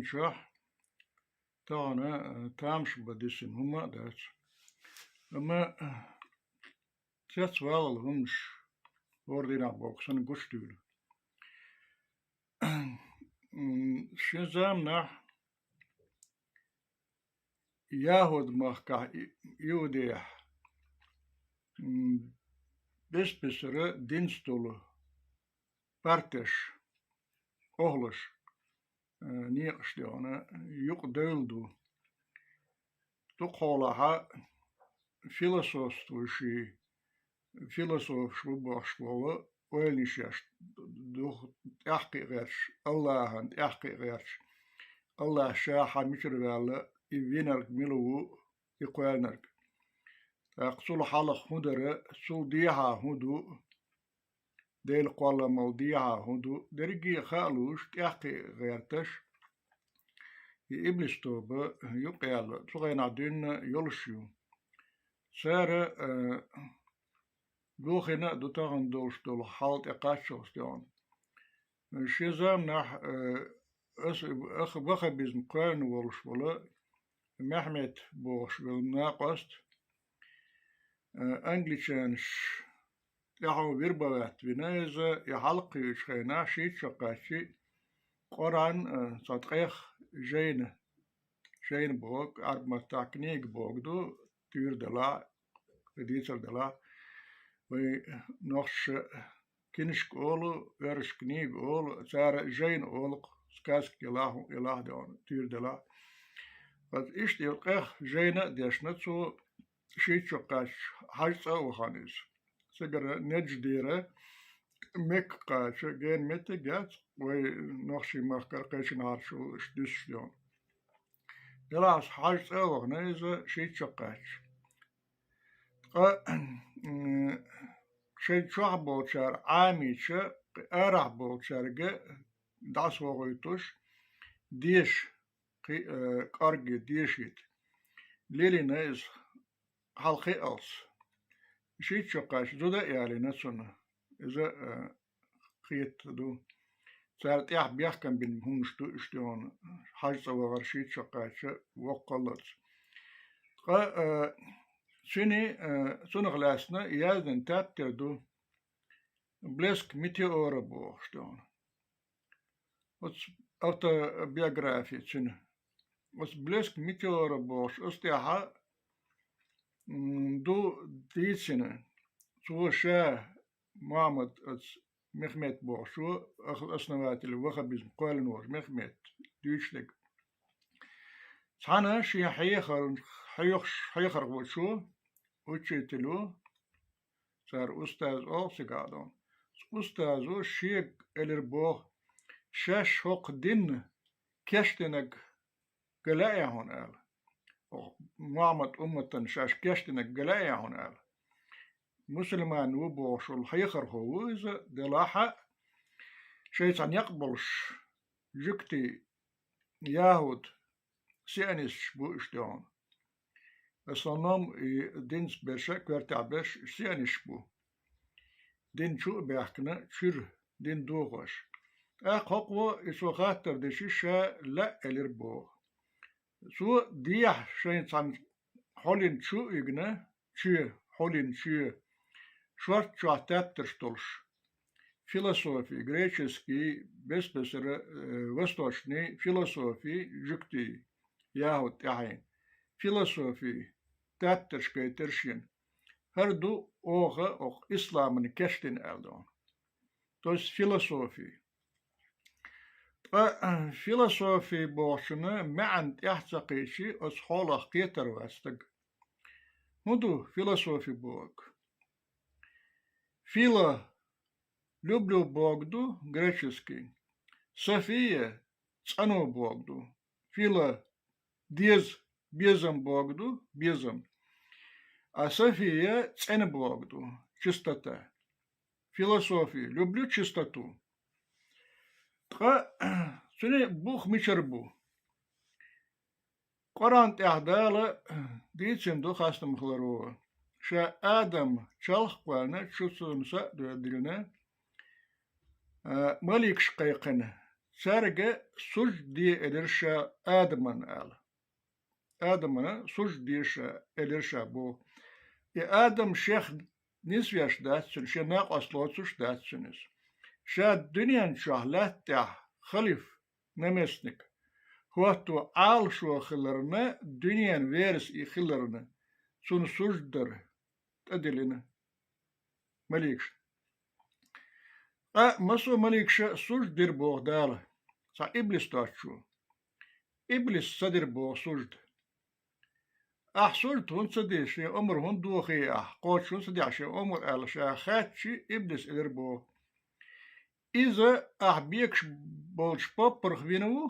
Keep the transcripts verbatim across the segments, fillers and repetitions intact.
Шо тахана, э, тамаш бан дисина хӀума а дац. Амма, э, цецвалал хӀуманаш хӀора дийнахь боху санна гучудуьйлу. М, шен заманахь ЯхӀуд-махкахь, и-, Иудейхь, м, бес-бесара динца долу партеш, охӀлаш, э, некъаш дегӀана юкъа девлла ду. Дукха хьолахьа философствующий, философаш ву бохуш волу ойланаш еш, дукха тӀаьхьакхиа гӀерташ, Аллахьан тӀаьхьакхиа гӀерташ, Аллахь ша хьан мичара ваьлла, и винарг мила ву, и кхоьлинарг. ТӀаккха цул хьалха хӀун дара, цул дехьа хӀун ду, Делан кхолламал дехьа хӀун ду, дерриге а хаа лууш, тӀаьхьакхиа гӀерташ, и иблис тоба юкъаяьлла, цу хенахь дуьйна йолуш ю. Цара, э, дохийна а ду тахана долуш долу хьал тӀекхаччалц тӀехула. Шен заманахь, э, ас, ах-, ваххабизм кхоьллина волуш волу Мехьмед бохуш волу накъост, э, англичанаш тӀаьхьо вербовать вина иза, и хьалакхуьучу хенахь шийтта шо кхаьччи, Къуръан, э, цхьа ткъех жайна, жайна боху, Ӏарб маттахь книга боху ду, туьйра делахь, дийцар делахь, вай нохчаша кинишка олу, оьрсаша книга олу, цара жайна олу-кх, сказка елахь, елахь а, туьйра делахь. Ткъа иштта и ткъех жайна а дешна цо шийтта шо кхаьчча, хьаьжцӀа а вахана иза. Цигара Недждера Мекка кхача гена меттиг яц, вай нохчийн махкара кхечанхьара шу иштта дуьсуш дегӀана. Делахь хьаьжцӀа а вахана иза шийтта шо кхаьчча. Ткъа, м, шайн чохь болчара Ӏамийча, кхин арахь болчаьрга дӀасавохуьйтуш, деша, кхин, э, кӀоргге дешийта. Лелийна иза хьалха алц. Шийтта шо кхаьчча зуда а ялийна цунна. Иза, э, кхетта ду. Цара тӀехь бехкам бина хӀуманаш ду иштта йогӀу, хьаьжцӀа вахар шийтта шо кхаьчча воккхаллалц. Ткъа, э, цуьнан, э, цунах лаьцна яздина тептар ду. «Блеск метеора» бохуш тахана. Оцу автобиографи цуьнан. Оцу «Блеск метеора» бохуш, оцу тӀехьа, м, ду дийцина. Цо ша Мухьаммад оцу Мехмед бохучо, ах-, основатель ваххабизм кхоьллина волчу Мехмед дуьйцург. Цхьана шен хьехар-, хьехаш-, хьехархочо, учителю, цара устаз олу цигахь дона. Устазо шега элира боху, шаьш хӀокху динна кечдинарг га лаьий хьуна аьлла. Мухьаммад умматана шаьш кечдинарг га лаьий хьуна аьлла. Мусульман ву бохуш волу хьехархо ву иза, делахь а шайн цхьа некъ болуш, жуьгтий, яхӀуд, сионисташ бу уьш тӀехула. В основном и динца берш а коьртехь берш сионисташ бу. Дин чу а баьхкина, чуьра дин дохош. ТӀаккха хӀокхо и цо хаттар дича ша лаьа элира боху. Цо дехьа шайна цхьана хьолина чу а вигна, чоь, хьолина чоь, шорта чохь тептарш долуш. Философи, греческий, бес-бесара, э, восточный философи, жуьгтий, яхӀуд тӀаьхьен. Философи, тептарш гайтира шена. ХӀара ду оха, оха исламана кечдина аьлла дона. То есть философи. Ткъа философи бохучунна маьӀна тӀаьхьа ца кхийчи, оцу хьолах кхетар вац стаг. ХӀун ду философи бохург? Фило, люблю бохург ду, греческий. София, цӀано бохург ду. Фило, деза, безам бохург ду, безам. А София, цӀена бохург ду, чистота. Философия, люблю чистоту. Ткъа цуьнан бух мичара бу? Къуръан тӀехь Дала дийцина ду хастам хиларо. Ша Адам чалх а кхоьллина, чу цунна са а доьдина, а, маликаш кхайкхина. цаьрга сужда де элира ша Адамна аьлла. Адамна сужда де ша элира ша боху. И Адам шех нисвеш дац цуьнан, шен накъост лоцуш дац цуьнан иза. Ша дуьнен чохь лаьтта тӀехь халифа, наместник, хӀотто Ӏалашо хиларна, дуьненан верас и хиларна, цунна сужда дара тӀедиллина маликашна. Ткъа массо а маликаша сужда дира боху Дала, цхьа иблис доцучо. Иблис ца дира боху сужда. Ахь сужда хӀунда ца дира, шен омра хӀунда дохий ахь, кхочуш хӀунда ца дехьа шен омра аьлла ша хаьттича, иблис элира боху. Иза ахь бекаш болчу поппарх вина ву,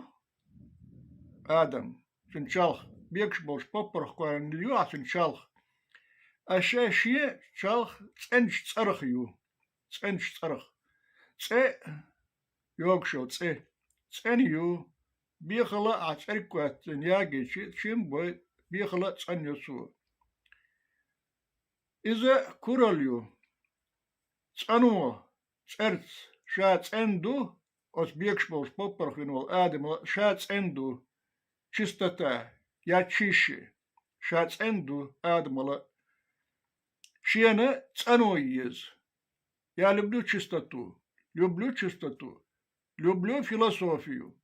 Адам, цуьнан чалх, бекаш болчу поппарх кхоьллина ю ахь цуьнан чалх. Аш шен чалх цӀеначу цӀарах ю, цӀеначу цӀарах. ЦӀе, йогуш йолу цӀе, цӀена ю, бехала а ахь цӀерг кхоьттина ягийча, чим бой, бехала а цӀена ю цо. Иза куралла ю, цӀано, цӀерца, ша цӀена ду, оцу бекаш болчу поппарх вина волу Адамала ша цӀена ду, чистота, я чище, ша цӀена ду Адамала. Шена цӀано еза. Я люблю чистоту, люблю чистоту, люблю философию.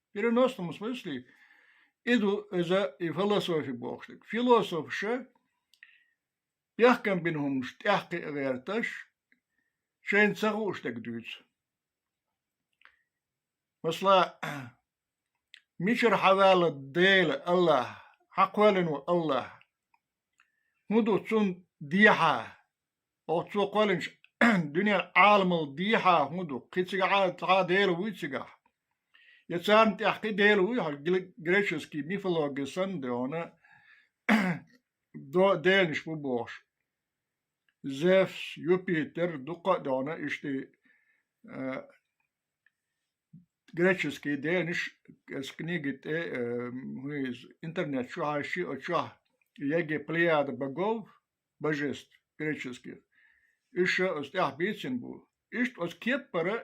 В переносном смысле, и ду иза и философи бохуш дерг. Философаша бехкам бина хӀуманаш тӀаьхьакхиа гӀерташ, шайна ца хууш дерг дуьйцу. Масала, мичара хьаваьлла Дела, АллахӀ, хьан кхоьллина ву АллахӀ? ХӀун ду цунна дехьа? Оцо кхоьллинчу дуьненан Ӏаламал дехьа хӀун ду? Кхин цигахь цхьа Дела вуй цигахь? Я царна тӀехь кхин Дела вуй, хьал греческий мифологи санна, де хьуна, до-, деланаш бу бохуш. Зевс, Юпитер, дуккха а де хьуна, иштта, э, греческий деланаш, эс книги тӀе, э, хӀун иза, интернет чу хьаьжчи, оцу чохь Египет, плеяда богов, божеств греческих. Уьш ша оцу тӀехь бийцина бу. Иштта оцу кеппара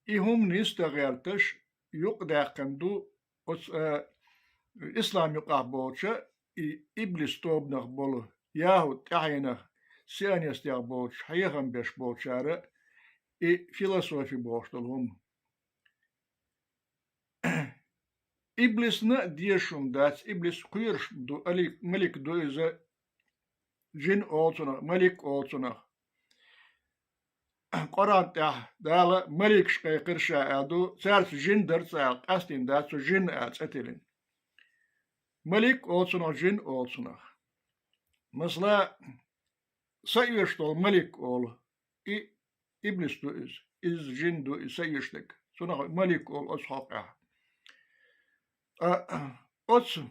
и хӀума нисдан гӀерташ юкъадаьккхина ду оцу, э, ислам юкъахь болчу и иблис тобанах болу, яхӀуд тӀаьхьенах, сионистех болчу, хьехам беш болчара и философи бохуш долу хӀума. Иблисна а дезаш хӀума дац, иблис кхоьруш ду, алик-, малик ду иза, жин олу цунах, малик олу цунах. Къуръан тӀехь Дала маликаш кхайкхира ша аьлла ду, цаьрца жин дара цӀе аьлла, къаьстина дац цу жин аьлла цӀе тиллина. Малик олу цунах, жин олу цунах. Масала, са оьшуш долу малик олу, и иблис ду иза, иза жин ду, и са оьшуш дерг. Цунах малик олу оцу хьокъехь. А, оцу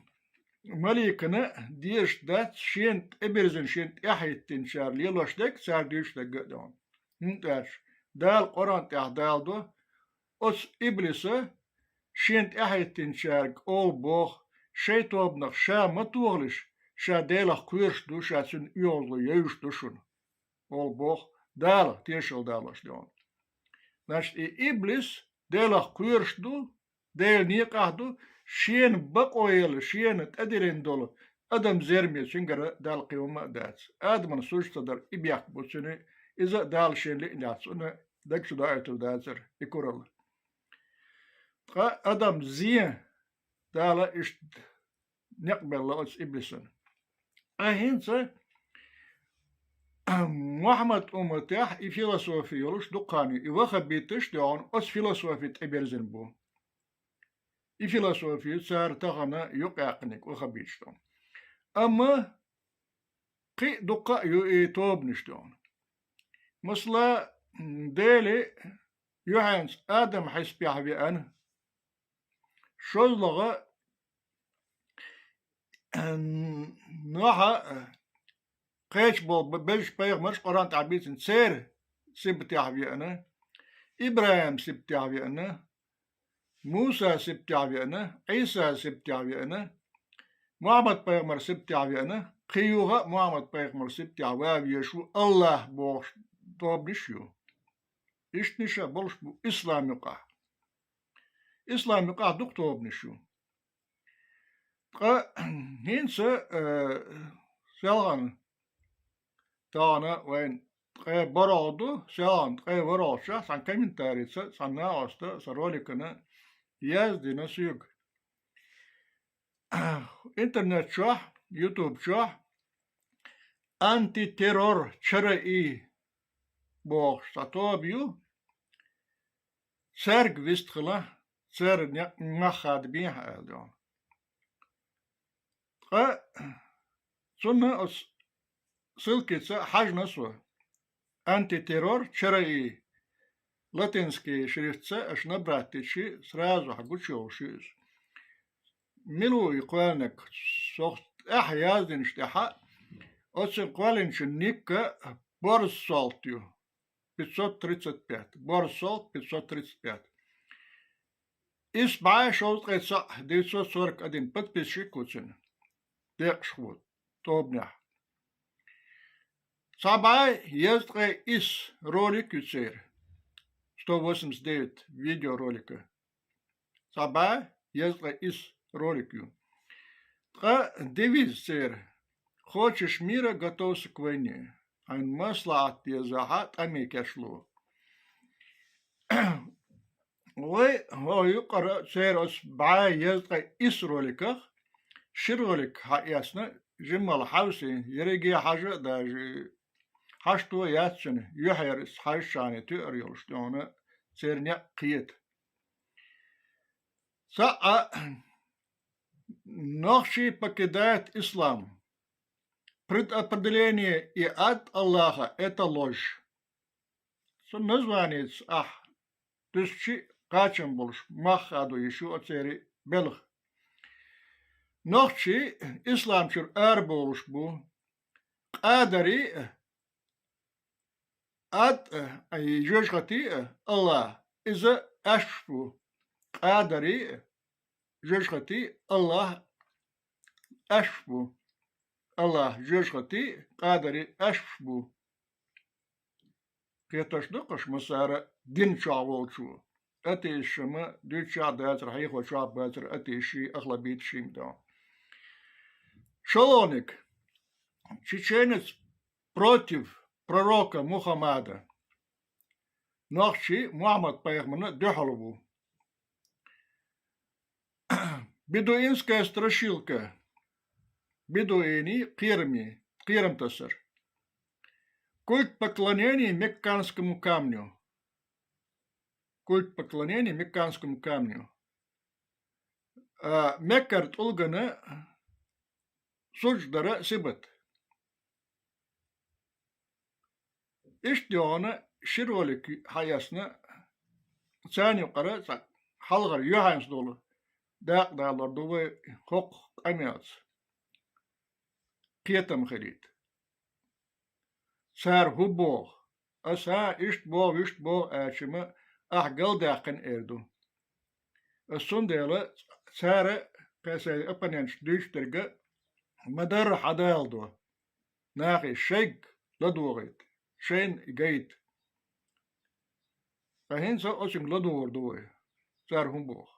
маликана дезаш дац шена тӀебирзина, шена тӀаьхьахӀиттинчара лелош дерг, цара дуьйцуш дерг а де хьуна. ХӀунда аьлча Дала Къуръан тӀехь Дала до, оцу иблиса шена тӀаьхьахӀиттинчаьрга олу боху, шайн тобанах ша ма тохалаш, ша Делах кхоьруш ду, ша цуьнан оьгӀазло евзаш ду шуна, олу боху Дала, тешалла далош де хьуна. Значит, и иблис Делах кхоьруш ду, Делан некъахь ду, шена бакъо елла, шена тӀедиллина долу адам зерме, цуьнгара Далла кхин хӀума а дац. Адамна сужда ца дар и бехк бу цуьнан, иза а Дала шена лиънехь цунна даг чу доуьйтур дацара и куралла. Ткъа адам зен Дала иштта некъ белла оцу иблисана. Ткъа хӀинца Мухьаммад умматехь и философи йолуш дукха хан ю, и ваххабиташ а де хьуна оцу философи тӀебирзина бу. И философи цара тахана юкъаяккхинарг ваххабиташ ду. Амма кхин а дуккха а ю и тобанаш де хьуна. Масала, Дели юьхьанца Адам хьесапехь веана, шозлагӀа Нохьа, кхечу болу б-, безачу пайхамарш Къуръан тӀехь бийцина, церан сибатехь веана, ИбрахӀим сибатехь веана, Муса сибатехь веана, Ӏийса сибатехь веана, Мухьаммад пайхамар сибатехь веана, кхин юха а Мухьаммад пайхамар сибатехь ван везаш ву АллахӀ бохуш тобанаш а ю. Иштта иштта болуш бу ислам юкъахь. Ислам юкъахь дукха тобанаш ю. Ткъа хӀинца, э, селхана тахана вайн ткъе бархӀ ду, селхана ткъе ворхӀалгӀачохь цхьана комментарица цхьана накъоста сан роликана яздина соьга. Интернет чохь, YouTube чохь антитеррор ЧРИ бохуш цхьа тоба ю, цаьрга вистхила, церан некъ-, мах хадабехьа аьлла. Ткъа цунна оцу ссылкица хьаьжна со. Антитеррор ЧРИ. Латинский шрифтца аша набрать дичи, сразу хьан гучуйовлуш ю иза. Мила ву и кхоьллинарг? Со тӀаьхьа яздинчу тӀаьхьа, оцу кхоьллинчун никка Борз Солт ю. Пятьсот тридцать пять. Борз Солт пятьсот тридцать пять. Исс бӀе шовзткъе цхьаъ, девятьсот сорок один подписчик ву цуьнан. Декъашхо тобанехь. Цхьа бӀе езткъе исс ролик ю церан. Сто восемьдесят девять видеоролика. Цхьа бӀе езткъе исс ролик ю. Ткъа девиз церан: «Хочешь мира — готовься к войне». Хьайн маслаӀат дезахь, тӀаме кечло. Вай, хӀо юкъара церан оцу бӀе езткъе исс роликах ши ролик хьаэцна, жиммал хьовсий, ерриге хьажа а дажи, хьашто яц цуьнан, юьхьера хьаьжчахьана тоьар йолуш тӀехула церан некъ кхета. Цхьаъ а: «Нохчий покидает ислам. Предопределение и ад Аллаха — это ложь». Цу названица ахь дуьсчи кхачам болуш мах хадо йиш ю оцеран белхан. Нохчий ислам чуьра арабовлуш бу. Къадари а, ад а, ай, жоьжахати а, Аллах, иза аьшпаш бу. Къадари а, жоьжахати а, Аллах аьшпаш бу. Аллах, жоьжахати а, къадари аьшпаш бу. Кхеташ ду-кх аша массара дин чохь волчо? Атеисташ-м дуьйцуш а дацара, хьехочохь а бацара атеисташ, ахлабиташ ма ду. ШолгӀаниг. Чеченец против пророка Мухаммада. Нохчий Мухьаммад-пайхамарна дуьхьал ву. Бедуинская страшилка. Бедуини кхераме, кхерам тасар. Культ поклонения мекканскому камню. Культ поклонения мекканскому камню. А, Меккара тӀулгана суьжда дара сибат. Иштта йогӀана ши ролик хьаэцна, царна юкъара цхьа хьалхара юьхьанца долу дакъа далор ду вай хӀокху къамелца. Кхетам хилийта. Цара хӀун боху? Аса иштта боху, вуьшта боху аьлча-м, ахь галдаьккхина эр ду. Аса цундела цара, кхин сайн оппоненташ дуьйцу дерг ма-дарра хьадалдо. Нахе шайга ладогӀийта, шайна гайта. Ткъа хӀинца оцуьнга ладугӀур ду вай. Цара хӀун боху?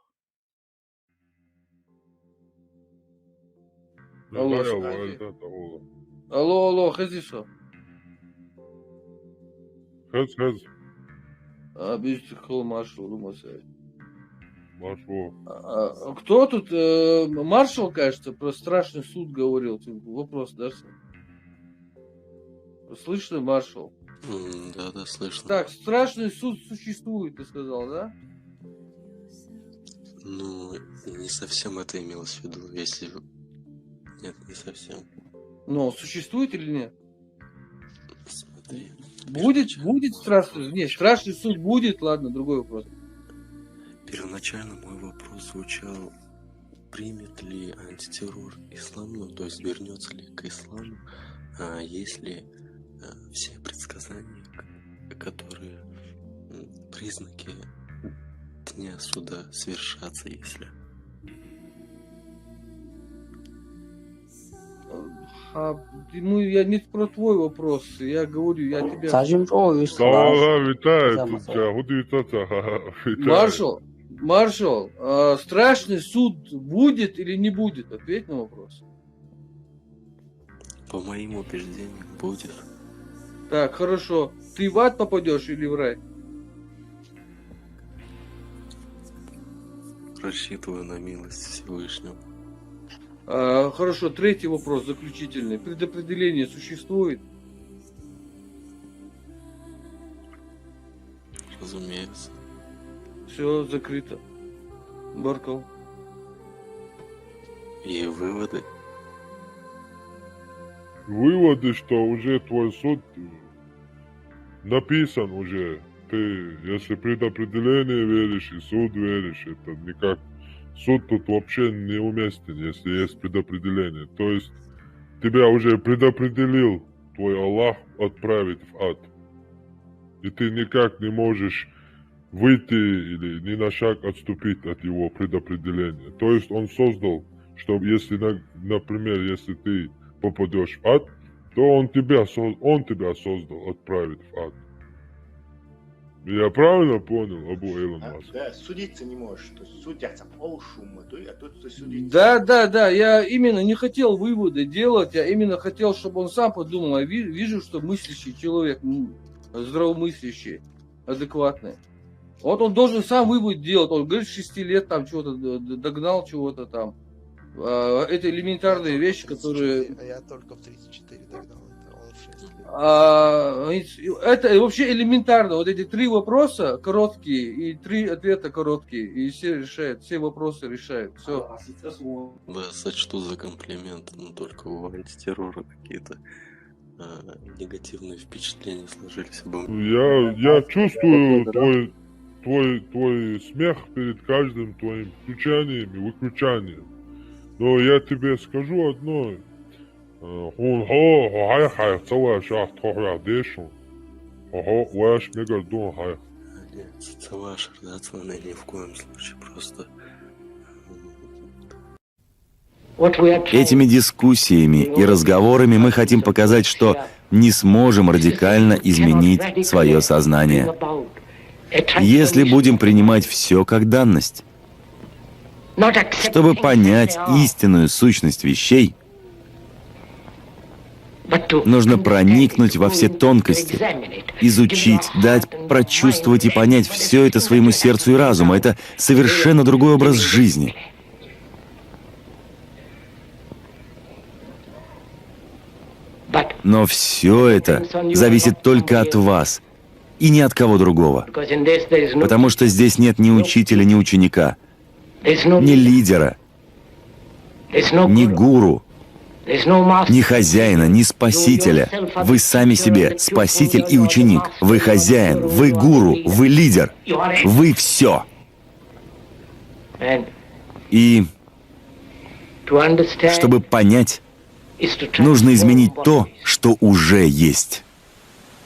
Алло, алло, алло, хезий со? Хез, хез. А, бюстик хол маршал, думаю, сай. Маршал. А, а кто тут? Э, маршал, кажется, про страшный суд говорил. Тут вопрос, да, с-, слышно, маршал? М, да, да, слышно. Так, страшный суд существует, ты сказал, да? Ну, не совсем это имелось в виду, если... Нет, не совсем. Но существует или нет? Смотри. Будет, будет страшный, нет, страшный суд будет, ладно, другой вопрос. Первоначально мой вопрос звучал, примет ли антитеррор ислам, ну, то есть вернется ли к исламу, а, если, а, все предсказания, к-, которые, м, признаки дня суда свершатся, если. А, ему я не про твой вопрос, я говорю, я тебе... Цажим чо виш Давай, витай, тут тебя, худи витай, витай. Маршал, Маршал, а, страшный суд будет или не будет? Ответь на вопрос. По моим убеждениям, будет. Так, хорошо. Ты в ад попадешь или в рай? Рассчитываю на милость Всевышнего. А, хорошо, третий вопрос, заключительный. Предопределение существует? Разумеется. Все закрыто. Баркал. И выводы. Выводы, что уже твой суд написан уже. Ты, если предопределение веришь и суд веришь, это никак... Суд тут вообще неуместен, если есть предопределение. То есть тебя уже предопределил твой Аллах отправить в ад. И ты никак не можешь выйти или ни на шаг отступить от его предопределения. То есть он создал, что если, на- например, если ты попадешь в ад, то он тебя, со- он тебя создал отправить в ад. Я правильно понял, Абу Илон А, Маск? Да, судиться не можешь. То есть судья там олшума, то а тут ты судиться. Да, да, да, я именно не хотел выводы делать, я именно хотел, чтобы он сам подумал. Я ви- вижу, что мыслящий человек, м, здравомыслящий, адекватный. Вот он должен сам вывод делать. Он говорит, шести лет там чего-то д- д- догнал, чего-то там. А, это элементарные вещи, которые... А я только в тридцать четыре догнал. Это он в шесть лет. А, это вообще элементарно. Вот эти три вопроса короткие и три ответа короткие. И все решают, все вопросы решают. Все. Да, сочту за комплимент, но только у антитеррора какие-то а, негативные впечатления сложились обо мне. Я, я чувствую твой, твой, твой смех перед каждым твоим включением и выключением. Но я тебе скажу одно. Э, Хун хо, хо хай хай, целая шахт, хо хо дешун. Хо хо, ваш мегар дун хай. Нет, целая шардацлана ни в коем случае, просто Этими дискуссиями и разговорами мы хотим показать, что не сможем радикально изменить свое сознание, если будем принимать все как данность. Чтобы понять истинную сущность вещей, нужно проникнуть во все тонкости, изучить, дать, прочувствовать и понять все это своему сердцу и разуму. Это совершенно другой образ жизни. Но все это зависит только от вас и ни от кого другого. Потому что здесь нет ни учителя, ни ученика, ни лидера, ни гуру, ни хозяина, ни спасителя. Вы сами себе спаситель и ученик. Вы хозяин, вы гуру, вы лидер. Вы все. И чтобы понять, нужно изменить то, что уже есть.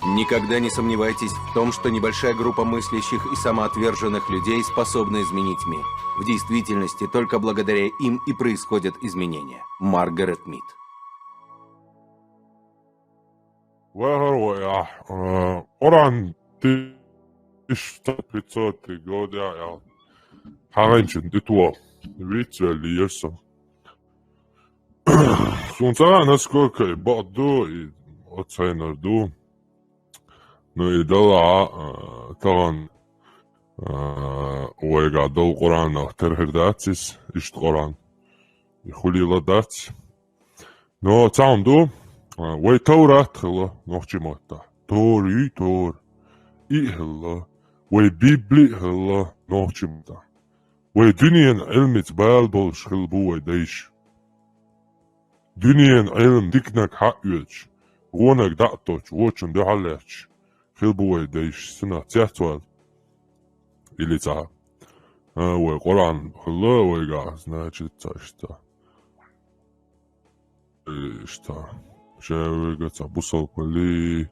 Никогда не сомневайтесь в том, что небольшая группа мыслящих и самоотверженных людей способна изменить мир. В действительности, только благодаря им и происходят изменения. Маргарет Мид. Вахар вая, э, Коран тысяча пятьсот года, я. Хаган чин дитво. Вицвели ерсо. Сунца, насколько и баду, и оценарду. Ну и дала, э, таган, э, ойга дал Коран терхердацис, ишт Коран. И хулила дац. Но цаунду, э, вай Таурат хила, нохчи мотта. Тори, тор. И хила. Вай Библи хила, нохчи мотта. Вай дуниян илмиц бал болш хил бу вай дайш. Дуниян илм дикнак хак юч. Гонак даточ, вочун духалач. Хил бу вай дайш, сина цяцвал. Или ца. А, вай Коран хила, вай га, значит, ца, что. Э, что. Шевега ца, бусал квали.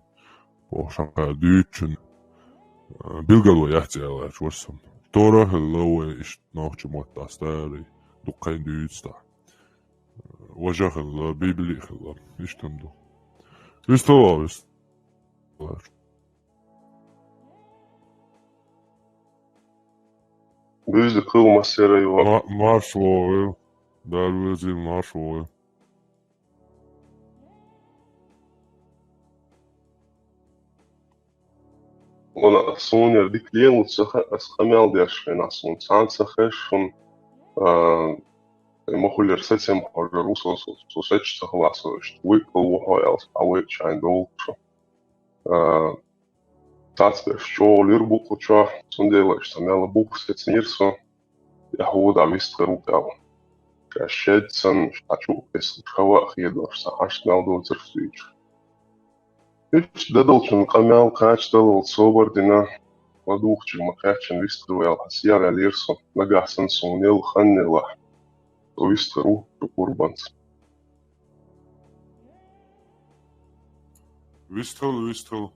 По шака дючун. Э, билгал вай яхцяла, чворсам. Тора хила вай ишт нохчи мотта старый. Дуккайн дючта. Важа хилла, Библи хилла. Иштта ду. Вистхила, вистхила. Буьзза кхел массера йо. Ма-, марш вогӀийла. Дала везийла марш вогӀийла. Вала, суна яра дика лелац ца хаьа, ас къамел деш хинна, суна цхьаьна ца хезаш шуна, а, ма хуллера сацам хьожар ву со, со, со сач ца хала со, иштта вуйкъал ву хьо аьлла, а вай чайн долчу. А, цацбеш чӀогӀа лир бу кху чохь, цундела иштта мел бух сецнера со. Я хӀуда вистхир ву кӀел. Ша шед санна, ша чу а кхиссалуш, хӀаваъ хедош, сан хьашт мел доцурш дуьйцуш. Иштта дадалчун къамел кхача даллал собар дина, ладугӀучуьнга ма кхаьччина вистхир ву аьлла, хьан сехьа ваьллера со, нагахь санна суна елла хан елахь, со вистхир ву шу къурбанца. Вистхила, вистхила.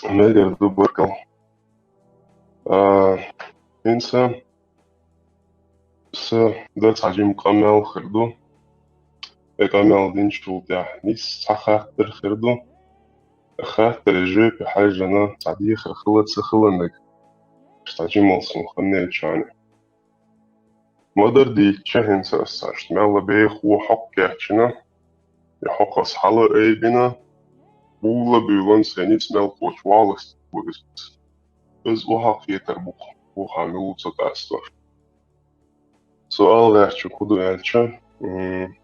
Мегар ду, баркалла. А, хӀинца са дан цхьа жима къамел хир ду. Э, къамел динчул тӀаьхьа нийса цхьа хаттар хир ду. Э, хаттар жоьпе хьаьжжина, цхьа дехар хила ца хиланиг. Цхьа жимал суна ханнечарна. Ма-дарра дийцча, хӀинца ас цхьаьшна мелла бехо хьокхаьччина, я хьокхас хьала айбина, була буьйлан сайн ницкъ мел кхочу валлалц бу иза. Иза охьа кхетар бу, бу хьан муьлуца къастош. Со ала гӀертачу хӀун ду аьлча, м,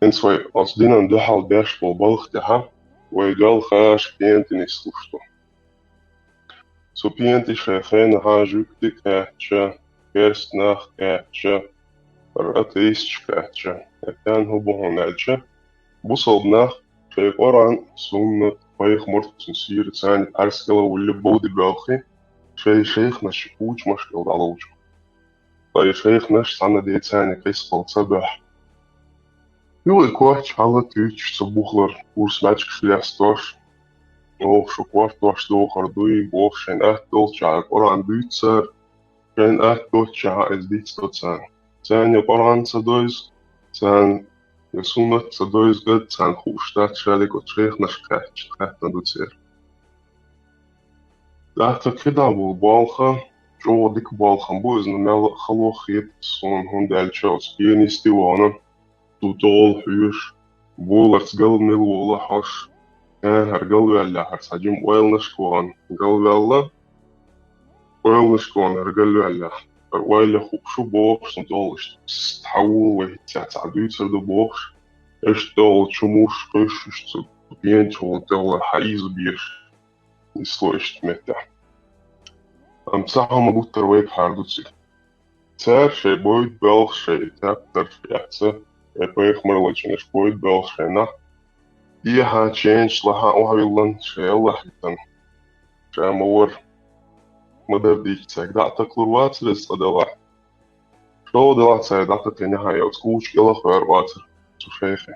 хӀинца вай оцу динан дуьхьал беш болу балха тӀехьа вай доьлхуш пенти нислуш ду. Цу пенти шайн хенахьа жуьгти кхаьчча, керста нах кхаьчча, атеисташ кхаьчча, тӀаьхьа хӀун бу хьуна аьлча, бусалба нах шайн Къуръан, суннат, пайхамар, цуьнан сийра царна пхьарс кӀела вулле бовди боьлхий, шайн шайхнаш кучамаш кӀела дӀаловчу. Ткъа и шайхнаш цхьана децани кхиссалц ца баьхьа. Юха и коч хьала туьйцуш цу бухалара курс баьчкаш лестош, оха шу кортош дохур дуй, бохуш шайн атта долччахьа Къуръан дуьйцу цара, шайн атта доцчахьа иза дицдо царна. Царна я Къуръан ца дойзу, царна я суннат ца дойзу гад, царна хууш дац шалик оцу шайхнаш кхаьчча, кхаьчна ду церан. ТӀаккха кхидӀа болу болх, чӀогӀа дика болх бу иза, мел а хало хета суна, хӀунда аьлча оцу пенисти вахана, цу тӀехула хьоьжуш, боларца галвелла волу хьош, хӀара галваьлла, хӀара цхьа жима ойланашка вахана галваьлла, ойланашка вахана хӀара галваьлла, хӀара ойла хууш шу бохуш, цунна тӀехула иштта пст хьан вула вай хӀинца цхьа дуьйцур ду бохуш, иштта тӀехула чу муш кхуьйсуш цу пенчу волу тӀехула хьан иза беш. Исло иштта меттехь. Амма цхьа хӀума гуттар вайгахьара ду цига. Цара шайн бойда боьлху шайн тептар, шайн эцца, шайн пайхамарлачунаш бойда боьлху шайн нах. Эхьа, ченаш лахьа охьавиллан шайн Аллахь хӀиттан. Ша ма вара. Ма-дарра дийцча цаьрга дӀа а такалур вацара иза цкъа делахь. ШолгӀа делахь цаьрга дӀа а такхинехьа, я оцу куча кӀела а хьоьр вацара цу шайхе.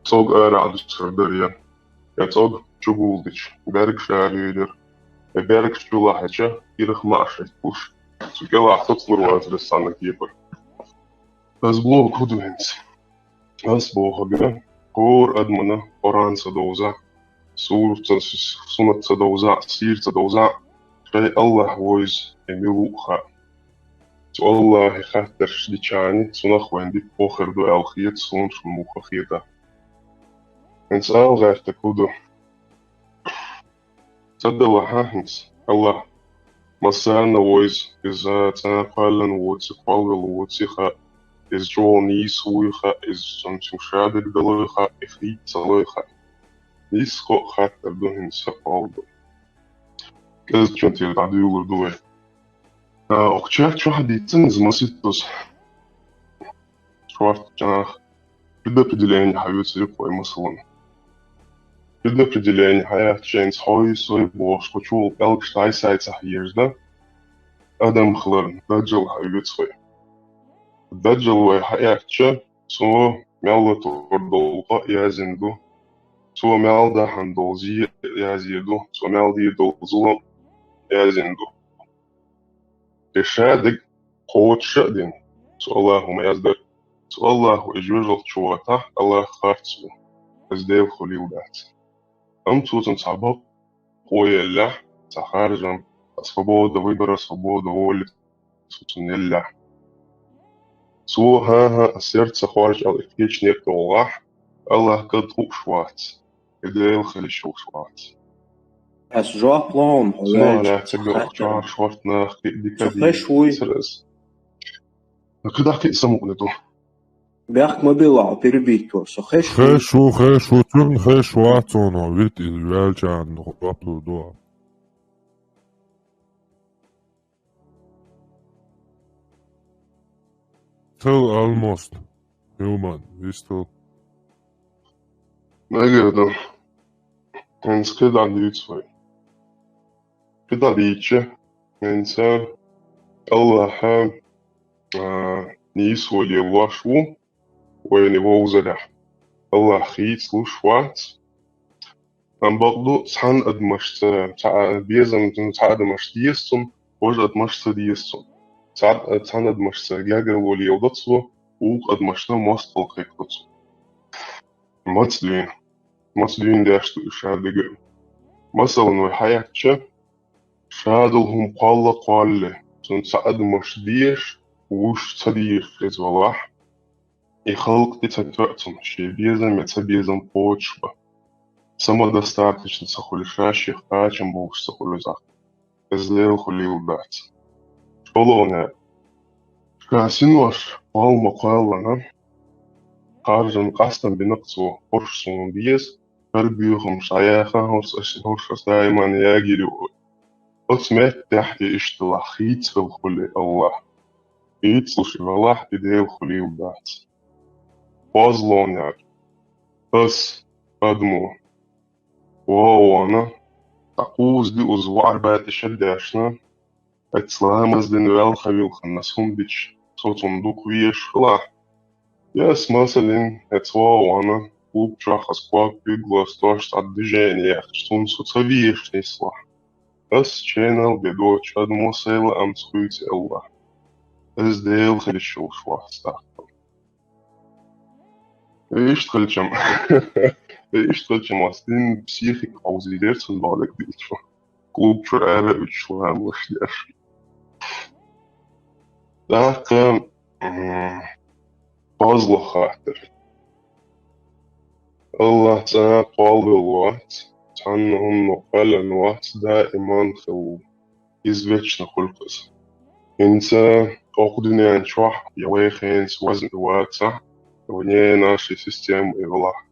ЦӀог ара а дуьсур дара я, я цӀог чугулдича, бергаш ара лелира, я бергаш чулахьича, ирх маӀа шайтталуш, цу кӀелахь соцалур вацара иза цхьана кепара. Ас бохург хӀун ду хӀинца? Ас бохург, хӀора адамана Къуръан ца довзахь, сура ца, суннат ца довзахь, сийра ца довзахь, шайн Аллахь вовза, и мила ву а хаьа. Цу Аллахье хаттарш дичахьана, цунах вайн дика бохур ду аьлла хета суна, шуна муха хета. ХӀинца ала гӀертарг хӀун ду? Ца делахь а хӀинца, Аллахь массарна вовза, иза цӀа кхоьллина воций, кхолвелла воций хаьа, иза чӀогӀа нийса вуй хаьа, иза цунна цуьнан шадерг далой хаьа, и хийца ца лой хаьа. Нийсхо а хаттар ду хӀинца сан кхолла ду. КӀезачун тӀера дӀадуьйлур ду вай. А, окху чат чохь дийцина иза маситтаза. Шортта чанах предопределение хьаоьцур ю вай, масалан. Предопределение хьаяьхча, хӀинца хьой, сой бохуш, кху чу волу пӀелгаш дӀай-схьай ца хьежа дан, адам хиларна даджал хьаоьцу вай. Даджал вай хьаэцча, цо мел латор долу къа а яздина ду, цо мел дахьана долу зе а яздина ду, цо мел дийр долу зулам а яздина ду. И шадерг кхочуш а дина, цу Аллахо ма яздара. Цу Аллахо и жоьжалт чу ватахь, Аллах харц ву. Иза Дела хуьлийла дац. Амма цо цунна цхьа бакъо еллехь, цхьа харжам, цхьа свобода выбора, свобода воли цо цунна еллехь. Цо, хӀан-хӀа, сердце хоржал и кхечу некъа тӀе гӀахь, Аллах кӀант хууш вац, и Дела хила йиш йолуш вац. Ас жоп ло хьуна, хьо Цунах ваьлча, лаьцна ца гӀо хаттар. Чохь шорта нах кхин а дика Со хеш вуй? Дийцира ас. КхидӀа кхин а самукъане ду. Бехк ма билла хьо, перебить вара. Со хеш вуй? Хеш ву, хеш ву, цуьнан хеш вац хьуна, вит иза ваьлчарна жоп лур ду. Тал almost. Human, вистал. Мегар ду. ХӀинца кхидӀа дуьйцу вай. КхидӀа дийцча, хӀинца Аллаха, а, нийсо лелош ву, вайна вовзарехь. Аллах хийцалуш вац. Амма бакъду, цхьана адамашца, цхьа безам, цхьа адамашца деза цунна, важа адамашца ца деза цунна. Цхьа, цхьана адамашца гергарло леладо цо, вукху адамашна мостагӀалла кхайкхадо цо. Маца дуьйна? Маца дуьйна деш ду и ша дага? Масалан, вай хьаьхча, шадолу хӀума кхолла а кхоллале, цунна цхьа адамаш дезаш, вуьш ца дезаш иза валахь, и халкъ тӀе ца тоьа цунна, шен безам я ца безам кхочуш бан. Самодостаточно ца хуьлуш, шех кхачам болуш ца хуьлуш иза. Иза Дела хуьлийла дац. ЧӀогӀа а, ша синош кхолла ма кхоллале, харжам къастам бина-кх цо, хӀорш суна деза, хӀара боьхамаш дӀаяха, хӀорш ас, хӀорш ас даиман ягийр ю. Оцу меттехь и иштта лахь хийцалуш хуьлий Аллах. Хийцалуш и валахь, и Дела хуьлийла дац. КхозлагӀниг, ас, адамо, вогӀу вахана, цхьа кхузза-диъазза ваӀар баьтӀа шаддешна, оцу ламаз дина ваьлла хан вилхина ас хӀума дича, со цунна дукха везаш хилахь, я ас, масалин, оцу вогӀу вахана, клуб чохь ас ког куьйгалла, ас дош цхьа движение яьккхича, цунна со ца везаш нислахь, ас ченал бен доцучу адамо сайн лаамца хуьйцу Аллах. Иза Дела хила йиш йолуш вац тӀаккха. Иштта хилчам. Иштта хилчам ас дин психика хьовзийтира цунна бохург дийцича. Клуб чуьра ара а уьдуш ламазаш деш. ТӀаккха, м, кхозлагӀа хаттар. Аллах цкъа а кхоллавелла вац, цхьанна хӀумано кхоьллина вац, даиман хилла ву. Иза вечно хуьлу-кх иза. ХӀинца оцу дуьнен чохь я вай хенца возна и вацахь, вайн ненан ши система и валахь.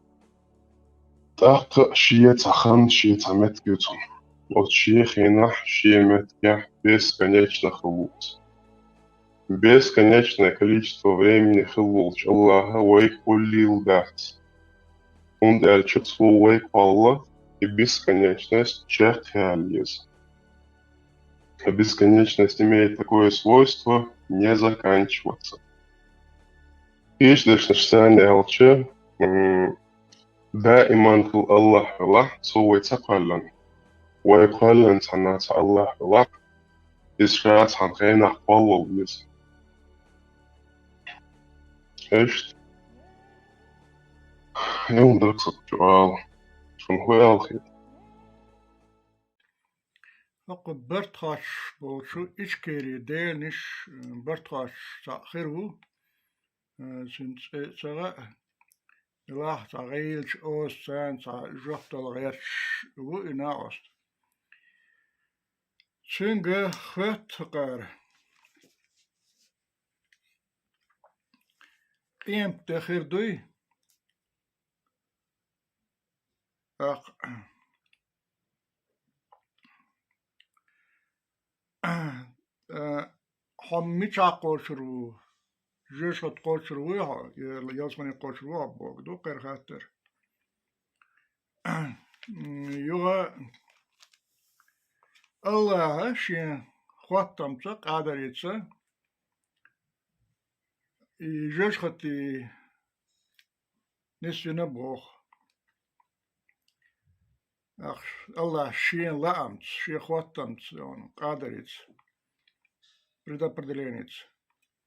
ТӀаккха шен цхьа хан, шен цхьа меттиг ю цунна. Оцу шен хенахь, шен меттигехь бесконечно хилла ву иза. Бесконечное количество времени хилла волчу Аллаха вайга хуьлийла дац. ХӀунда аьлча цо вай кхолла и бесконечность чекхъяла еза. А бесконечность имеет такое свойство не заканчиваться. Кхечу дешнаш санна аьлча, м, даиман хилла Аллах хилахь, цо вай ца кхоьллина. Вай кхоьллина цхьанна цхьа Аллах хилахь, иза ша цхьана хенахь кхоллал веза. Иштта. Юн даксат чуала. Шуна хӀу аьлла хета? ХӀокху бартхош болчу Ичкери деланаш, бартхош цхьаъ хир ву, цуьнан цӀе ца хаьа, делахь цхьа гӀийлачу оза царна цхьа жоп дала гӀерташ ву и накъост. Цуьнга хоьтту хӀокхара: къемат де хир дуй? ТӀаккха, э, хьо мичахь кхочур ву? Жоьжахати кхочур вуй хьо? Е ялсамане кхочур ву хьо бохург ду кхара хаттар. Юха Аллаха шен хоттамца, къадарица, и жоьжахати нисвина боху. Ах, Аллах шен лаамца, шен хоттамца, он, къадарица, предопределеница.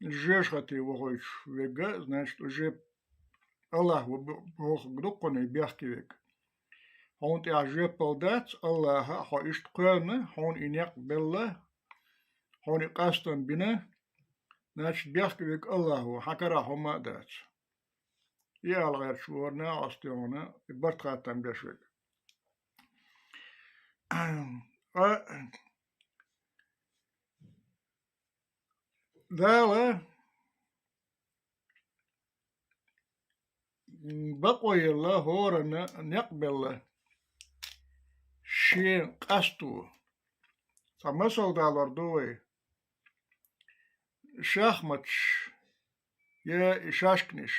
жоьжахате вахийташ верг, значит, уже Аллахь ва бохург ду-кх хьуна бехке верг. Хьуна тӀехь жоьпалла дац Аллахьа, хьо иштта кхоьллина, хьуна и некъ белла, хьуна и къастам бина, значит, бехке верг Аллахь ва, хьан карахь хӀумма а дац. И ала гӀерташ вара накъост хьуна, и барт-хаттам беш верг. Ткъа Дала бакъо елла, хӀоранна некъ белла, шен къасто. Цхьа масал далор ду вай. Шахматаш я и шашканаш.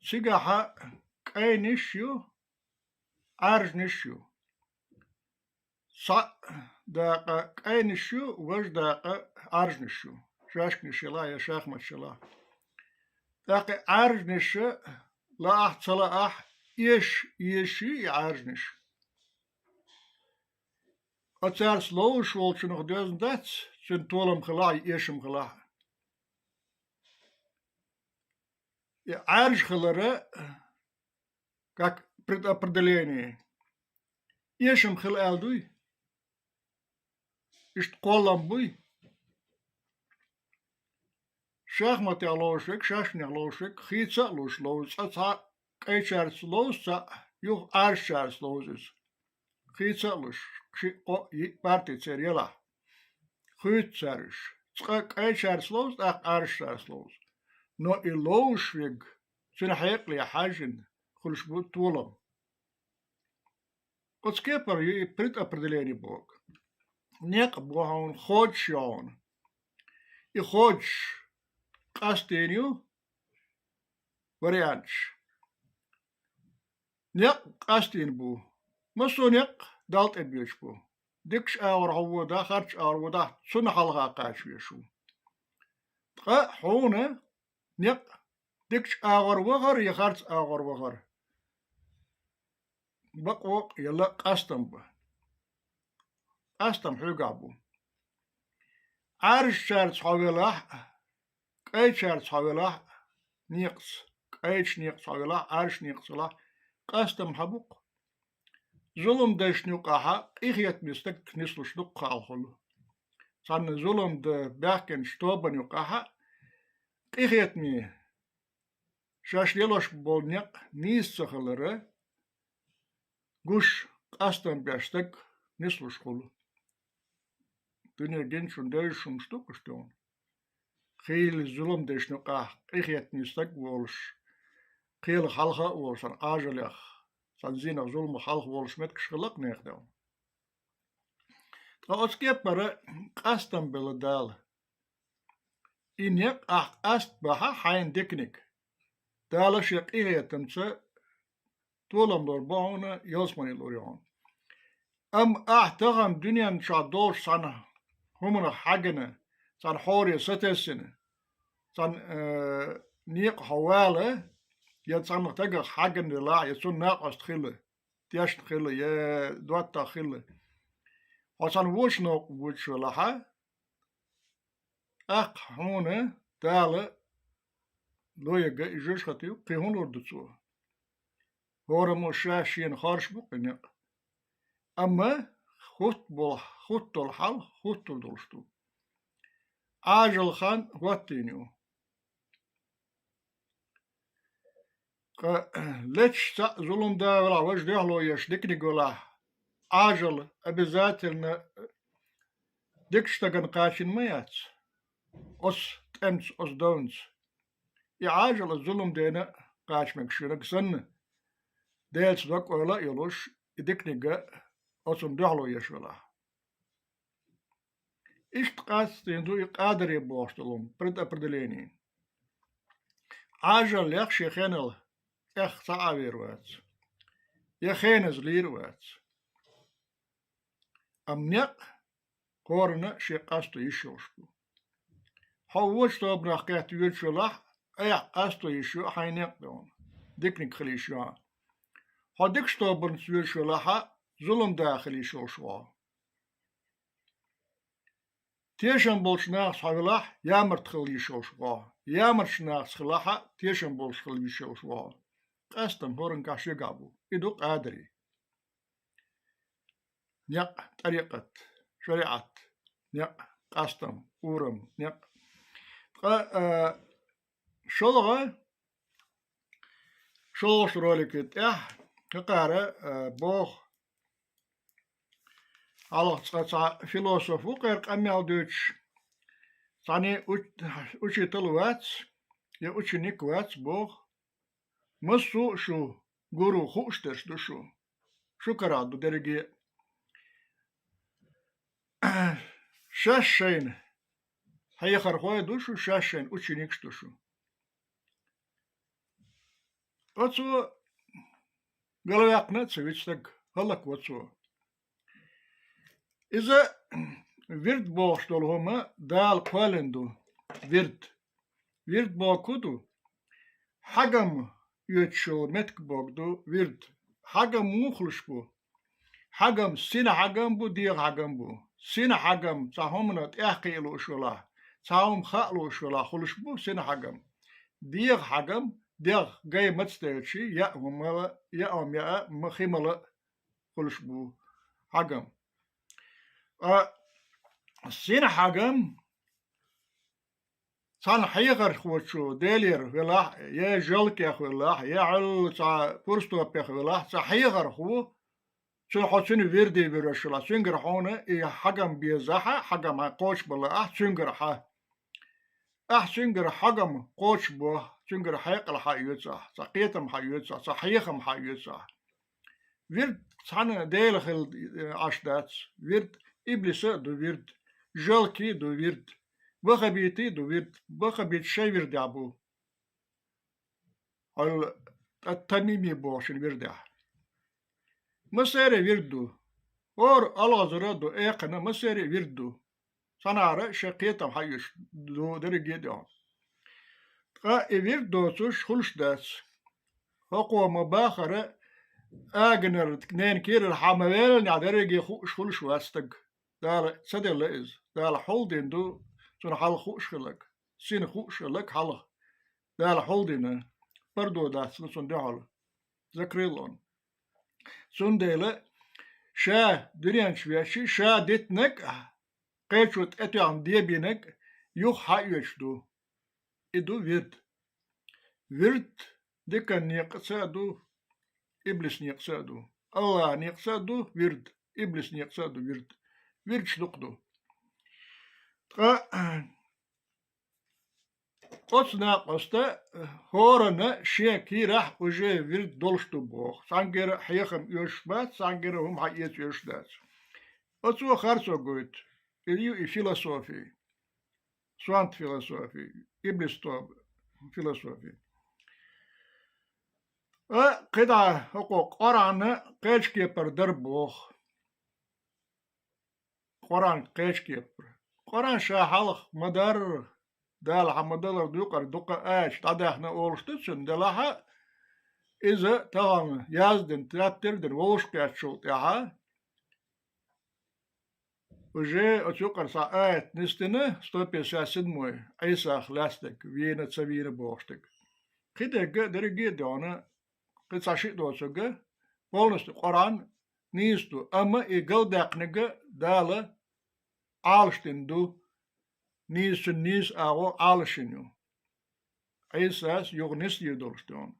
Цигахьа кӀайнаш ю, Ӏаьржанаш ю. Цхьаъ дакъа кӀайнаш ю, важа дакъа Ӏаьржанаш ю. Шашканаш ялахь я шахматаш ялахь. ТӀаккха и Ӏаьржанаш лаахь, ца лаахь, эш, эш ю и Ӏаьржанаш. Оцарца ловзуш волчунах доьзна дац, цуьнан толам хилахь а, эшам хилахь а. И Ӏаьржа хилар, как предопределение. Эшам хила аьлла дуй? Иштта кхоллам буй? Шахматех ловзуш верг, шашканех ловзуш верг, хийца а луш ловзу, цкъа цхьа кӀайчаьрца ловзу цхьаъ, юха Ӏаьржачаьрца ловзу иза. Хийца а луш, шиъ, кхоъ, йиъ парти церан ялахь. Хуьйцу цара уьш. Цкъа кӀайчаьрца ловзу, тӀаккха Ӏаьржачаьрца ловзу. Но и ловзуш верг, цуьнан хьекъале хьаьжжина, хуьлуш бу толам. Оцу кепара ю и предопределение бохург. Некъ бу хьуна, хоьдуш ю хьуна. И хоьдуш къастийна ю варианташ. Некъ къастийна бу. Массо а некъ Далла тӀе боьдуш бу. Дикачу агӀор хьо водахь, харцачу агӀор водахь, цунна хьалха кхача везаш ву. Ткъа хьуна некъ дикачу агӀор вахар я харц агӀор вахар бакъо а, я ла а къастам бу. Къастам хьоьгахь бу. Ӏаьржачаьрца хьо велахь а, кӀайчаьрца хьо велахь а, некъаца, кӀайчу некъаца хьо велахь а, Ӏаьржачу некъаца велахь а, къастам хьан бу-кх? Зулам дайшна юкъахь къинхетаме стаг нислуш дуккха хьалха хуьлу. Цхьана зулам дан баьхкинчу тобанна юкъахь къинхетаме, шаьш лелош болу некъ нийса ца хилар гуш, къастам беш стаг нислуш хуьлу. Дуьне гиначунна девзаш хӀумнаш ду-кх уьш тхуна. Хийла зулам дайшна юкъахь къинхетаме стаг а волуш, кхелах хьалха а волуш, цхьана Ӏажалех, цхьана зенах, зуламах хьалха волуш меттигаш хилла-кх нехан тхуна. Ткъа оцу кепара къастам белла Дала. И некъ ахь къаста бахьа хьайна диканиг. Дала шен къинхетамца толам лур бу хьуна, ялсамане лур ю хьуна. Амма ахь тахана дуьнен чохь долчу цхьана хӀуманах хьаьгна, цхьана хьоре сатесна, цхьана, э, некъа хьо вала, я цхьана стагах хьаьгна делахь, я цунна накъост хила, тешна хила, я доттагӀа хила. Хьо цхьана вочу новкъа воьдуш велахьа, тӀаккха хьуна Дала лоьга и жоьжахати кхин хӀун лур ду цо? ХӀораммо ша шена хоржуш бу кхин некъ. Амма хӀуттабол-, хӀуттал хьал хӀуттур долуш ду. Ӏажал хан хӀоттийна ю. Ткъа лечча цхьаъ зулам да велахь, важа дуьхьало еш диканиг велахь, Ӏажал обязательно дикачу стагана кхачийна ма яц, оцу тӀемца, оцу довнаца. И Ӏажал оцу зулам дена кхача мегаш верг санна, Делаца дог-ойла а йолуш, и диканиг оцунна дуьхьало еш велахь. Иштта къастийна ду и къадаре бохуш долу хӀума, предопределение. Ӏажаллех шен хенал тӀех цхьа а вер вац, я хеназа лийр а вац. Амма некъ кхоранна шен къасто йиш йолуш бу. Хьо вочу тобанах кхетта воьдуш велахь, айхьа къасто йиш ю хьайн некъ тхуна, диканиг хила йиш ю хьан. Хьо дикачу тобанца воьдуш велахьа, зулам да хила йиш йолуш ву хьо. Тешам болчу нахаца хьо велахь, ямарта хила йиш йолуш ву хьо. Ямарчу нахаца хилахь а, тешам болуш хила йиш йолуш ву хьо. Къастам хӀоранна шегахь бу. И ду къадарий. Некъ, тӀарикъат, шариӀат, некъ, къастам, урам, некъ. Ткъа, а, шолгӀа, шолгӀачу ролике тӀехь хӀокхара, а, боху, хьалха цкъа цхьа философ ву кхера къамел дуьйцуш, цхьаьна уч-, учитель вац, я ученик вац, боху, массо а шу гуру хууш дерш ду шу. Шу карахь ду дерриге а. Шаьш шайна хьехархой ду шу, шаьш шайна ученикаш ду шу. Оцо галваьккхина а ца вича стаг, хӀаллакво цо. Иза вирд бохуш долу хӀума Дала кхоьллина ду, вирд. Вирд боху ду, хьагам оьцуш йолу меттиг боху ду вирд. Хьагам муха хуьлуш бу? Хьагам сина хьагам бу, дегӀан хьагам бу. Сина хьагам цхьа хӀуманна тӀаьхьакхиа лууш велахь, цхьа хӀума хаа лууш велахь хуьлуш бу сина хьагам. ДегӀан хьагам, дегӀ гай мацделчий, яа хӀума мала, яа хӀума яа, ма хи мала хуьлуш бу хьагам. Ткъа сина хьагам цхьана хьехархочо Делера велахь, я жалкех велахь, я хьуьлла цхьа пурстопех велахь, цхьа хьехархо, цуьнан хьо цуьнан вирде вуьраш велахь, цуьнгара хьуна и хьагам безахь а, хьагам хьайн кхочушбан лаахь, цуьнгара хьан. Ахь цуьнгара хьагам кхочушбохь, цуьнгара хьекъал хьаоьцу ахь, цхьа кхетам хьаоьцу ахь, цхьа хьехам хьаоьцу ахь. Вирд цхьана Дела хила, э, Ӏаш дац. Вирд иблиса а ду вирд, жалкий а ду вирд, ваххабитий а ду вирд. Ваххабит шайн вирдехь бу. Хьол тӀа тамими бохучун вирдехь. Массеран вирд ду. ХӀора олхазара а ду, экхана массеран вирд ду. Цхьанхьара шайн кхетам хьаоьцуш ду дерриге а тӀехь. Ткъа и вирд доцуш хуьлуш дац. ХӀокхо ма-баххара, аганара ненан кийрара хьан ма веллинехь дерриге хууш хуьлуш вац стаг. Дала ца делла иза. Дала хьулдина ду цунна хьалха хууш хилларг, сина хууш хилларг хьалха. Дала хьулдина, пардо дац цунна дуьхьал. Закрыл он. Цундела ша дуьнен чу вешча, ша дитинарг а, кхечо тӀетоьхна дебийнарг а юха хьаоьцуш ду. И ду вирд. Вирд дикан некъаца а ду, иблис некъаца а ду. АллахӀ некъаца а ду вирд, иблис некъаца а ду вирд. Вирдаш дукха ду. Ткъа оцу накъоста хӀоранна шен кийрахь уже вирд долуш ду боху. Цхьаьнгара хьехам оьшуш бац, цхьаьнгара хӀума хьаэца оьшуш дац. Оцо харцо гойту. И ю и философия. Сонта философия, иблис тоба философия. А кхидӀа хӀокхо Къуръан кхечу кепара дара боху. Къуръан кхечу кепара. Къуръан ша хьалха ма-дарра, Дала хьан ма-далар дукъара дукха аьлча, дӀадаьхна олуш ду цуьнан, делахь а иза тахана яздина, таптар а дина, вовшахкхеттачул тӀаьхьа, уже оцу юкъара цхьа аят нисдина, сто пятьдесят седьмой, Ӏийсах лаьцнарг, вийна, ца вийна бохуш дерг. Кхидерг а дерриге а доьгӀна, кхин цхьа шиъ доцург а, полностью Къуръан нийса ду, амма и галдаьккхинарг а Дала Ӏалашдина ду, нийса, цуьнан нийса агӀо Ӏалашйина ю. Ӏийсас юха нисдийр долуш ду.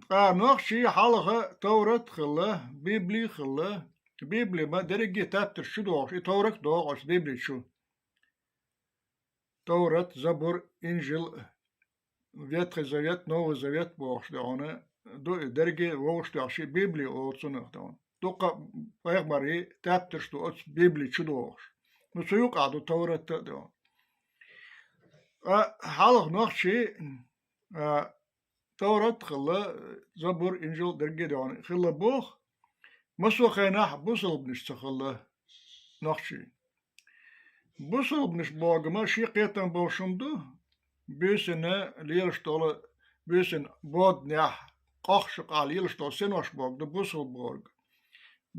Ткъа нохчий хьалха Товрат а хилла, Библи а хилла, Библи ма дерриге а таптарш чу догӀуш, и Товрат а догӀу оцу Библи чу. Товрат, Забур, Инжил, Ветхий Завет, Новый Завет бохуш ду хьуна, ду и дерриге а вовшахтоьхна ши Библи олу цунах ду хьуна. Дуккха пайхамарийн таптарш ду оцу Библи чу догӀуш. Ну, цу юкъахь ду Товрат а ду хьуна. Ткъа хьалха нохчий, а, Товрат а хилла, Забур, Инжил дерриге а ду хьуна хилла боху, массо а хенахь бусалбанаш ца хилла нохчий. Бусалбанаш бохург ма шен кхетам болуш хӀума ду, буьйсанна лелаш долу, буьйсанна боданехь, къохкашкахь лелаш долу синош бохург ду бусалба бохург.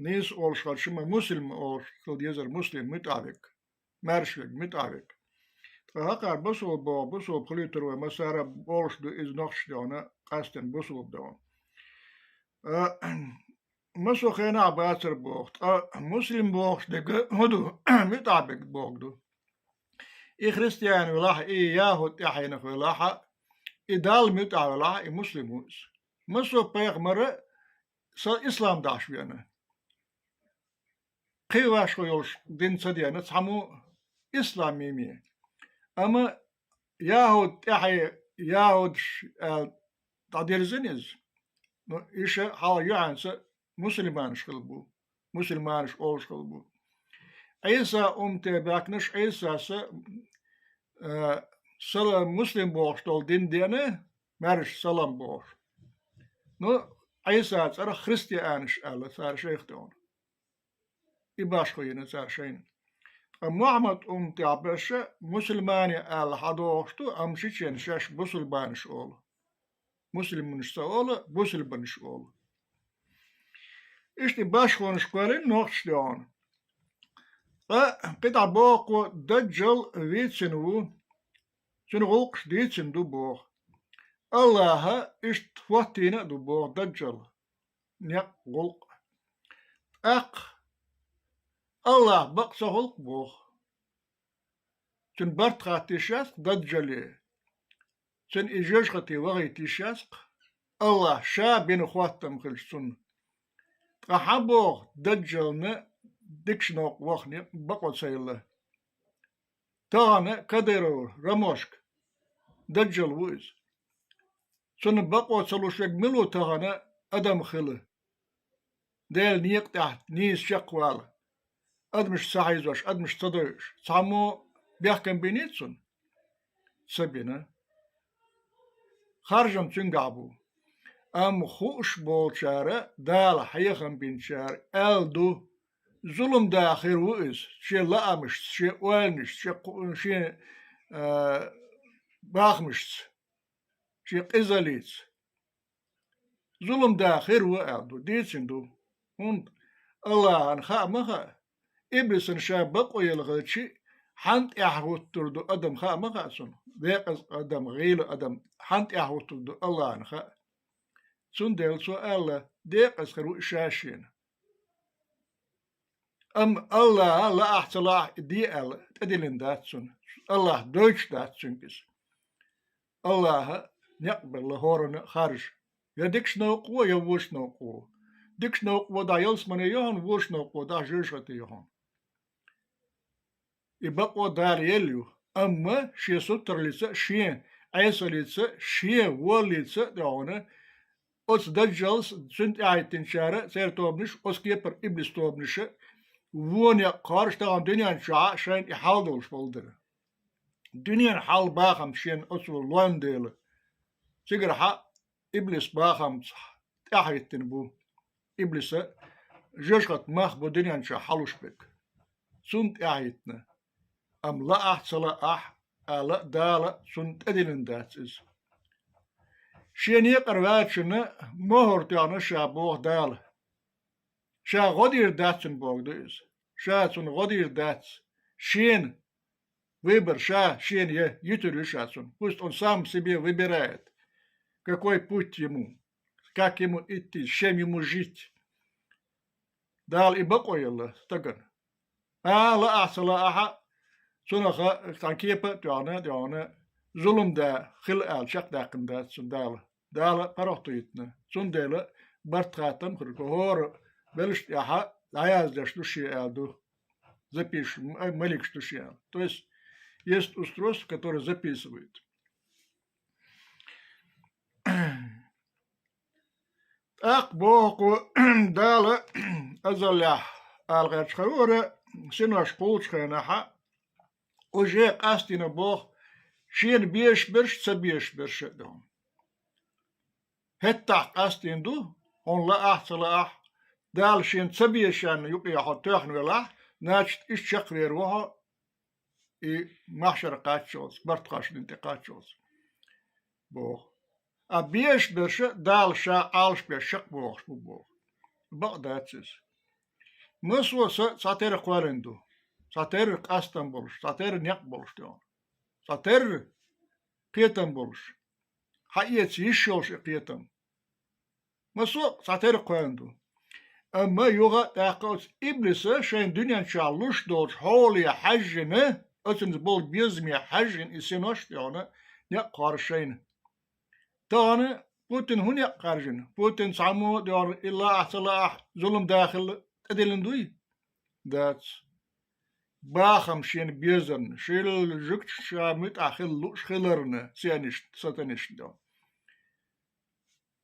нийса олуш хилча ма муслим олуш хила дезара, муслим, муьтӀахь верг, маьрша верг, муьтӀахь верг. Ткъа хӀокхара бусалба боху, бусалба хилийтур вай массара а олуш ду иза нохчашна дегӀана, къаьсттина бусалба дегӀана. А, массо хенахь бацара боху, ткъа муслим бохуш дерг хӀун ду? МуьтӀахь берг боху ду. И христиан велахь, и яхӀуд тӀаьхьенах велахь, и Далла муьтӀахь велахь, и муслим ву иза. Массо пайхамара са ислам дахьаш веана. Кхин ваьшхо йолуш дин ца деана цхьаммо, ислам мими. Амма яхӀуд тӀаьхье, яхӀудаш аьлла дӀадирзина иза. Ну, иша хьалха юьхьанца мусульманаш хилла бу, мусульманаш олуш хилла бу. Ӏийса уммате баьхкинарш, Ӏийсас, э, сала-, муслим бохуш долу дин деана, маьрша салам бохуш. Ну, Ӏийса цӀарах христианаш аьлла, цара шайх тӀе вахана. И башхо йина цара шайна. Ткъа Мухьаммад умматехь берш мусульмане аьлла хьадохуш ду, амма шичена шаьш бусулбанаш олу. Муслиманаш ца олу, бусулбанаш олу. Иштта и башхонаш кхоьллина нохчашна дегӀана. Ткъа кхидӀа боху, Даджал вийцина ву, цуьнан гӀуллакхаш дийцина ду боху. Аллаха иштта хӀоттийна а ду боху Даджал некъ, гӀуллакх. ТӀаккха Аллах бакъ ца хуьлу-кх боху. Цуьнан барт хатта йиш яц-кх Даджале. Цуьнан и жоьжахате вахийта йиш яц-кх, Аллах ша бина хӀоттам хилча цунна. Ткъа хьан боху Даджална дикачу новкъа вахана бакъо ца хилла? Тахана Кадыров Ромашка Даджал ву иза. Цунна бакъо ца луш верг мила ву тахана адам хила? Делан некъа тӀехь нийса чекхвала, адамаш ца хьийзош, адамаш ца дойуш, цхьаммо бехкам биний цунна? Ца бина. Харжам цуьнгахь бу. Амма хууш болчара, Дала хьехам бинчара аьлла ду, зулам да хир ву иза, шен лаамашца, шен ойланашца, шен кху-, шен, а, бахамашца, шен къизаллица. Зулам да хир ву аьлла ду, дийцина ду. ХӀунда Аллахьан хаа ма хаьа, иблисан ша бакъо елла хилча, хьанна тӀаьхьахӀуттур ду адам хаа ма хаьа цунна. Декъаза адам, гӀийла адам хьанна тӀаьхьахӀуттур ду Аллахьан хаьа. Цундела цо аьлла, декъаза хир ву и ша шена. Амма Аллаха лаахь а, ца лаахь а, и де аьлла, тӀедиллина дац цунна. Аллаха дойтуш дац цуьнга иза. Аллаха некъ белла хӀоранна а харжа. Я дикачу новкъа ву, я вочу новкъа ву. Дикачу новкъа ву дахь ялсамане ю хьуна, вочу новкъа ву дахь жоьжахате ю хьуна. И бакъо Дала елла ю, амма шен сутарлица а, шен Ӏесаллица а, шен воллаллица а тӀехуна, оцу Даджалс, цуьнан тӀаьхьахӀиттинчара, церан тобанаш, оцу кепара иблис тобанаша, вон некъ кхаржа тахана дуьнен чохь а шайна и хьал долуш болу дара. Дуьненан хьал, бахам шена оцо лойна дела, цигара хьа иблис бахамца тӀаьхьахӀиттина бу. Иблиса жоьжахатин мах бу дуьнен чохь хьалуш берг. Цунна тӀаьхьахӀиттина. Амма лаахь а, ца лаахь а, ала а, Дала а цунна тӀедиллина дац иза. Шен некъара ваьллачунна мохӀар тоьхна ша боху Дала. Ша гӀо дийр дац цунна боху ду иза. Ша цунна гӀо дийр дац. Шена выбор ша шена я, йитур ю ша цунна. Пусть он сам себе выбирает, какой путь ему, как ему идти, с чем ему жить. Дала и бакъо елла стагана. А, лаахь а, ца лаахь а, цунах цхьана кепа а тоьхна, тоьхна, зулам да хила аьлла чекхдаьккхина дац цунна Дала. Дала паргӀато йитина. Цундела барт-хаттам хир ду, хӀора белшна тӀехь дӀаяздеш ду шен аьлла ду. Запиш-, м-, маликаш ду шен аьлла. То есть есть устройство, которое записывает. ТӀаккха боху-кх Дала, азаллехь ала гӀерташ хилла вара, синош кхуллучу хенахь а, уже къастийна боху, шена безаш берш а, ца безаш берш а ду. ХӀеттахь къастийна ду, хьуна лаахь а, ца лаахь а, Дала шена ца безачарна юкъе хьо тоьхна велахь, значит, иштта чекхвер ву хьо, и махьшар кхаччалц, барт-хаттамна тӀе кхаччалц, боху. А безаш берш а Дала ша Ӏалашбеш чекхбохуш бу боху. Бакъ дац иза. Массо а са цхьатерра кхоьллина ду. Цхьатерра къастам болуш, цхьатерра некъ болуш тӀехь. Цхьатерра кхетам болуш. Хьаэца йиш йолуш и кхетам. Массо а цхьатерра кхоьллина ду. Амма юха а тӀаккха оцу иблиса шайн дуьнен чохь луш долчу хьоле хьаьжжина, оцунца болу безаме хьаьжжина и синош а тӀехь некъ кхаржа шайна. Тахана Путин хӀун некъ кхаьржина? Путин цхьаммо а тӀехь, и лаахь, ца лаахь, зулам дахалла тӀедиллина дуй? Дац. Бахам шена безарна, шил жуьгташ ша муьтӀахь хила лууш хиларна, сионист, сатанистна тӀехь.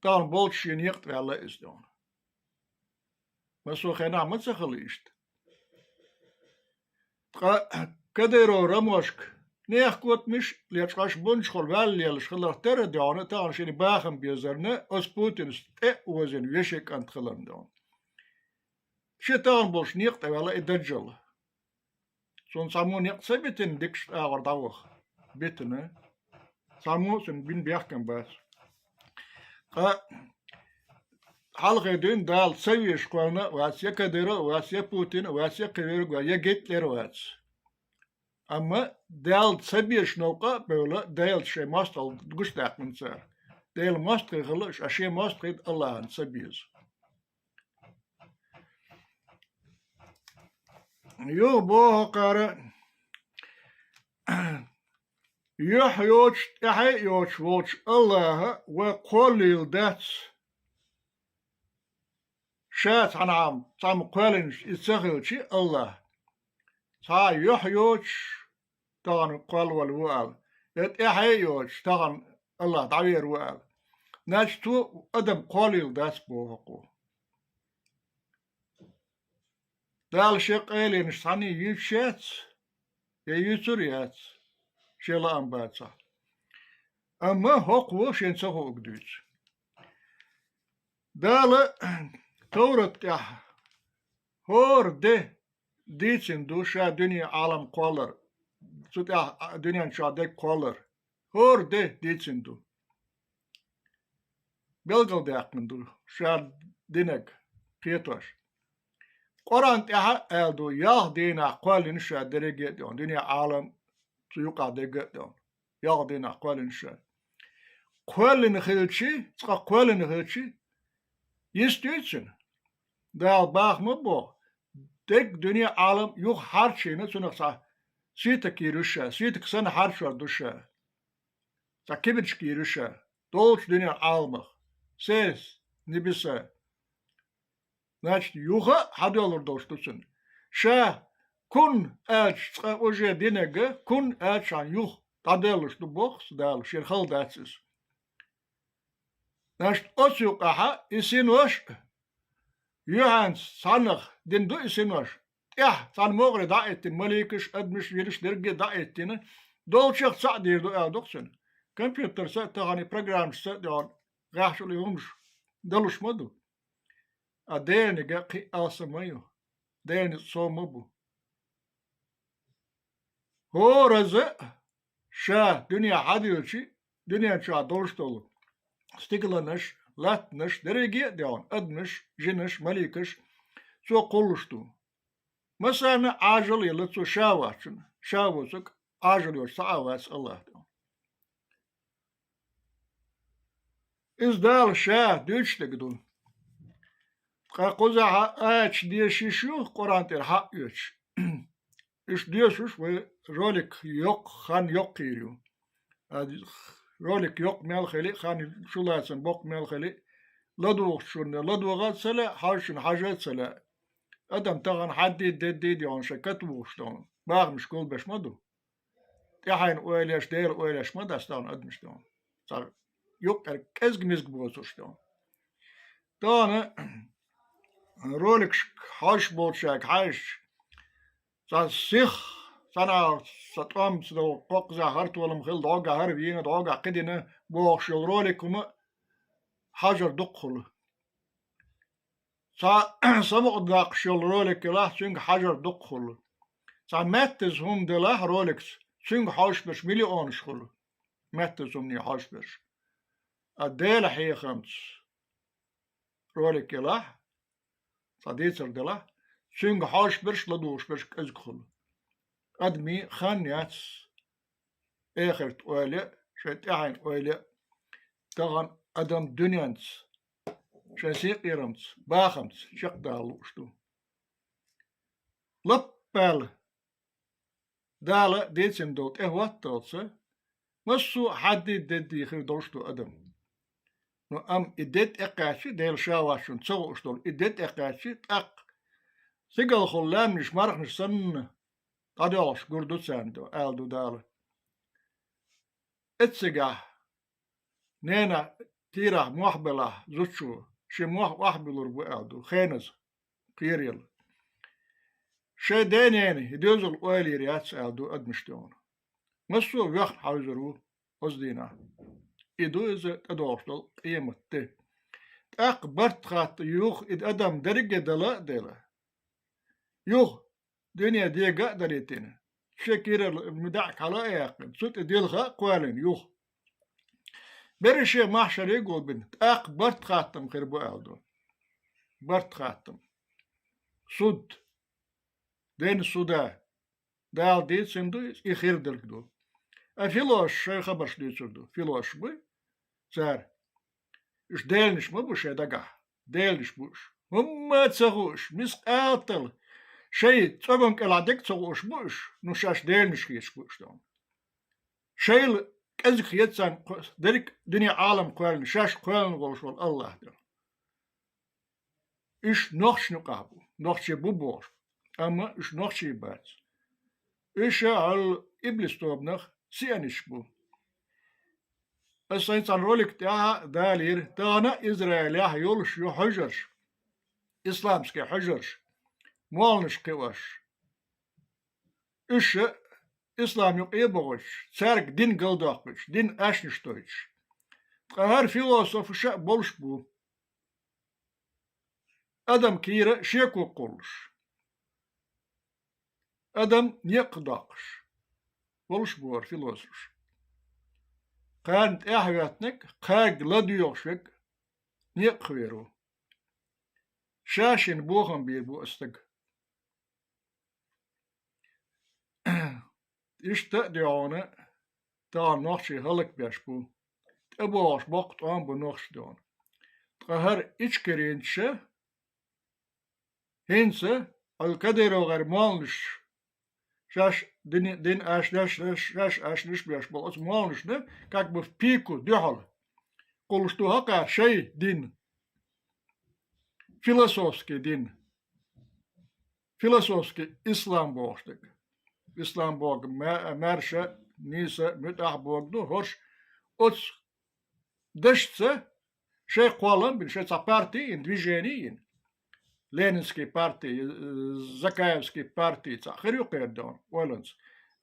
Тахана болчу шен некъа тӀе ваьлла иза тӀехь. Массо а хенахь ма ца хилла иштта. Ткъа Кадыров Ромошка, нехан котамаш а лечкъош, бунчухула ваьлла лелаш хиларх терра а тӀехь, тахана шена бахам безарна, оцу Путинца тӀе а озийна вешин кӀант хиларна тӀехь. Шен тахана болчу некъа тӀе ваьлла и даджал. Цунна цхьаммо некъ ца битина дикачу агӀор дӀаваха? Битина. Цхьаммо а цунна бина бехкам бац. Ткъа хьалхе дуьйна Дала ца везаш кхоьллина а вац, я Кадыров а вац, я Путин а вац, я кхин верг а вац, я Гитлер а вац. Амма Дала ца безаш новкъа а бевлла, Делаца шайн мостагӀалла гучудаьккхина цара. Делан мостагӀий хилла уьш, а шен мостагӀий Аллахьан ца беза. Юха боху кхара, юьхь йоцуш, тӀаьхье а йоцуш волчу Аллаха вай кхоллийла дац. Ша цхьана хьама, цхьамма кхоьллинчу и ца хилчи Аллах, цхьа а юьхь йоцуш, тахана кхоллавала ву аьлла, я тӀаьхье а йоцуш, тахана Аллах дӀавер ву аьлла, значит, цо адам кхоллийла дац боху кхо. Дала шен къайленаш цхьанний юьйцуш яц, я юьйцур а яц, шен лаам бацахь. Амма хӀокхо шен ца хуург дуьйцу. Дала Товрат тӀехь хӀора де дийцина ду ша дуьне Ӏалам кхоллар, цу тӀехь дуьнен чохь дерг кхоллар. ХӀора де дийцина ду. Белгалдаьккхина ду ша динарг кхетош. Къуръан тӀехь а аьлла ду, ялх дийнахь кхоьллина ша дерриге а тӀехь, дуьне Ӏалам цу юкъахь дерриге а тӀехь. Ялх дийнахь кхоьллина ша. Кхоьллина хилчи, цкъа кхоьллина хилчи, йист юй цуьнан? Дала баха ма боху, дерриг дуьне Ӏалам юха хьарчийна цунах цхьа сийсак йийр ю ша, сийсак санна хьарчор ду ша. Цхьа кибарчиг йийр ю ша, долчу дуьненан Ӏаламах, все небеса. Значит, юха а хьадоьллур долуш ду цунна. Ша кун аьлча цкъа уже динарг, кун аьлча юха дӀадоьллуш ду боху Дала, шена хала дац иза. Значит, оцу юкъахь и синош а, юьхьанца цхьаннах дина ду и синош, тӀехь цхьана могӀаре дӀа а хӀиттина, маликаш, адамаш, жинаш дерриге а дӀа а хӀиттина, долчех цхьаъ дийр ду аьлла ду-кх цуьнан. Компьютерца а, тахана программашца а тӀехь гӀаьхча и хӀумаш далуш ма ду. А Делан дерг кхин а алсам ма ю. Делан дерг сов ма бу. ХӀораза а ша дуьне хьадилличи, дуьнен чохь долуш долу стигланаш, латтанаш, дерриге а тӀехь адамаш, жинаш, маликаш, цо кхуллуш ду. Массарна а Ӏажал а елла цо ша воцчунна, ша воцург Ӏажал йоцуш цхьа а вац Аллах тӀехь. Иза Дала ша дуьйцуш дерг ду. Ткъа кхузахь аяташ деша йиш ю Къуръан тӀера хьаъ оьцуш. Уьш доьшуш вай ролик йоккха, хан йоккха йийр ю. А ролик йоккха мел хили а, хан чулацам боккха мел хили а, ладугӀучунна ладогӀа а ца лаьа, хьажчунна хьажа а ца лаьа. Адам тахана хьаддийда, деддийда йолуш шайн катвухуш долу бахамаш гулбеш ма ду. ТӀаьхьенан ойла еш, Делан ойла еш ма дац тахана адамаш тахана. Цхьа юккъера кӀезиг-мизиг боцурш тахана. Тахана роликашка хьожуш болчаьрга хьаьжча, цхьа сих, цхьана цхьа тӀом ца догӀу, кхоккхаза хӀара толам хилла, дӀогахь хӀара вийна, дӀогахь кхидина бохуш йолу ролик хӀума хьажар дукха хуьлу. Цхьа самукъадаккхаш йолу ролик елахь, цуьнга хьажар дукха хуьлу. Цхьа маьттаза хӀума делахь роликца, цуьнга хьожуш берш миллионаш хуьлу. Маьттаза хӀумане хьожуш берш. А Делан хьехамца ролик елахь, цхьа дийцар делахь, цуьнга хьожуш берш, ладугӀуш берш кӀезиг хуьлу. Адамийн хан яц, эхарт ойла а, шайн тӀаьхьен ойла а, тахана адам дуьненца, шайн синкъерамца, бахамца чекхдала лууш ду. Лаппаьлла Дала дийцина долу тӀехӀотталца, массо а хьаддий, деддий хир долуш ду адам. Ну, амма и де тӀекхаьчча, Дела ша воцчунна ца хууш долу и де тӀекхаьчча, тӀаккха стигалхула лаьмнаш, марханаш санна, дӀадоьлхуш гур ду царна, аьлла ду Дала. Эццигахь ненан кийрахь мохь белахь зудчо, шен мохь охьабуьллур бу аьлла ду, хеназа, кхераелла. Шайн денена и доьзал ойла йийр яц аьлла ду адамашна тӀехь. Массо а воьхна хьаьвзар ву оцу дийнахь. И ду иза тӀедогӀуш долу къематде. ТӀаккха барт хатта юха и адам дерриге а дала а дела. Юха дуьне дега а далийтина, шен кийрара муьтӀахь хьала а яьккхина, цу тӀе делха а кхоьллина юха. Берриш а махьшаре а гулбина, тӀаккха барт хаттам хир бу аьлла ду. Барт хаттам. Суд. Ден суда. Дала дийцина ду иза, и хир дерг ду. А философаш шайн хабарш дуьйцур ду. Философаш буй цара. Уьш деланаш ма бу шайн дагахь. Деланаш бу уьш. ХӀумма а ца хууш, мискъалтал шайн цӀоган кӀелахь дерг а ца хууш бу уьш, ну, шаьш деланаш хеташ бу уьш тахана. Шайла кӀезиг хета царна кхо-, дерриг а дуьне Ӏалам кхоьллина, шаьш кхоьллина волуш волу АллахӀ тӀехь. Уьш нохчашна юкъахь бу, нохчий бу бохуш, амма уьш нохчий бац. Уьш хьал иблис тобанах сианиш бу. Аса сайн цхьана ролик тӀехь а далийра, тахана а Израилехь йолуш ю хьуьжарш, исламский хьуьжарш, молланаш кхиош. Уьш ислам юкъе а бохуьйтуш, цаьрга дин галдоккхуьйтуш, дин аьшнаш тойтуш. Ткъа хӀара философаш а болуш бу. Адам кийра шеко кхуллуш. Адам некъ доккхуш. Болуш бу хӀара философаш. Кхарна тӀаьхьахӀоьттинарг, кхаьрга ладоьгӀуш верг некъах вер ву. Ша шена бохам бийр бу оцу стага. Иштта а дуьхьална, тахана нохчий хӀаллакбеш бу. ТӀебогӀуш боккха тӀом бу нохчашна дуьхьална. Ткъа хӀара ичкеринча, хӀинца, хьал Кадыров гӀар молланаш, шаьш дин, дин аьшнаш, шаьш, шаьш аьшнаш беш болу оцу молланашна, как бы в пику, дуьхьал кхуллуш ду хӀокхара шайн дин, философский дин. Философский ислам бохуш дерг. Ислам боху ма-, маьрша, нийса, муьтӀахь боху ду, хӀорш оцу дашца шайн кхоллам а бина, шайн цхьа парти а йина, движение а йина. Ленинский парти, э, Закаевский парти цхьаъ хир ю кхердон, ойланца.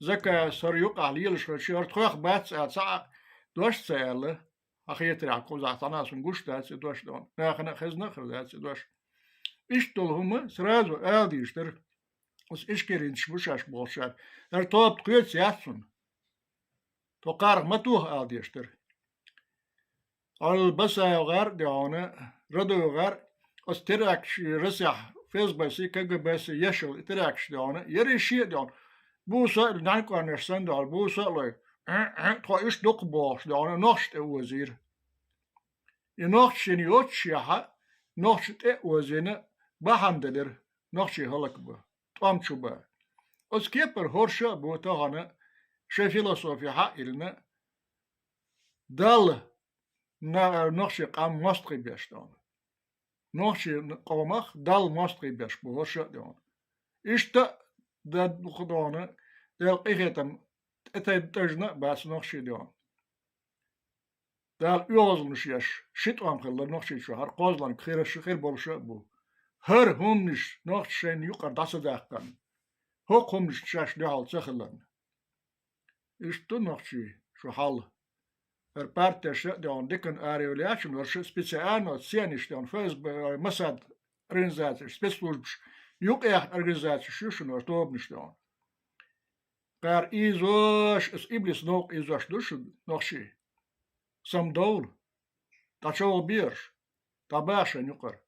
Закаевс хӀара юкъахь лелаш хилча, хӀара тхох бац аьлла, цхьа а дош а ца аьлла. Хьан хетарехь кхузахь цхьанна а сунна гуш дац и дош дона. Нахана а хезна а хир дац и дош. Иштта долу хӀума сразу ала дийш дара. Оцу ишкеринчаш бу шаьш бохучара. ХӀара тоба тхоьца яц цунна. Тхо кхарах ма тоха ала деш дара. Хьал Басаев гӀар а дуьхьална, Радуев гӀар а, оцу теракташ Расехь, ФСБ-си, КГБ-си еш йолу и теракташ дуьхьална, яра шен а дуьхьална. Буса а, нӀаьнкӀорнеш санна дуьхьал, буса а лой, тхо иштта дукха бохуш дуьхьална, нохча тӀе озийра. И нохчашна йоццушехьа, нохча тӀе а озийна, бахьана делира, нохчий хӀаллакбан, тӀом чу бан. Оцу кепара хӀорша а бу тахана, шайн философи хьаъ йиллина, Далла на-, нохчий къам мостагӀий беш дона. Нохчий къомах Далла мостагӀий беш бу хӀорша а дона. Иштта а дан дукха дона, Дела къинхетам тӀе тайна тӀажна а бац нохчий дона. Дала оьгӀазланаш еш, ши тӀом хилла нохчийчохь, хӀара кхозлагӀниг хир, хир болуш а бу. ХӀара хӀуманаш нохчаша шайна юкъара дӀа ца даккхарна, хӀокху хӀуманашна шаьш дуьхьал ца хиларна. Иштта ду нохчий, шу хьал. ХӀара партеша а дуьхьал диканна арайолаьчун вара шу специально сенаш дуьхьал, ФСБ, Масад организацеш, спецслужбаш, юкъехь организацеш ю шуна вара тобанаш дуьхьал. Кхара ийзош, аса иблис новкъа ийзош ду шу нохчий. Самдовла, дӀачовгӀа бераш, дӀабаха шайна юкъара.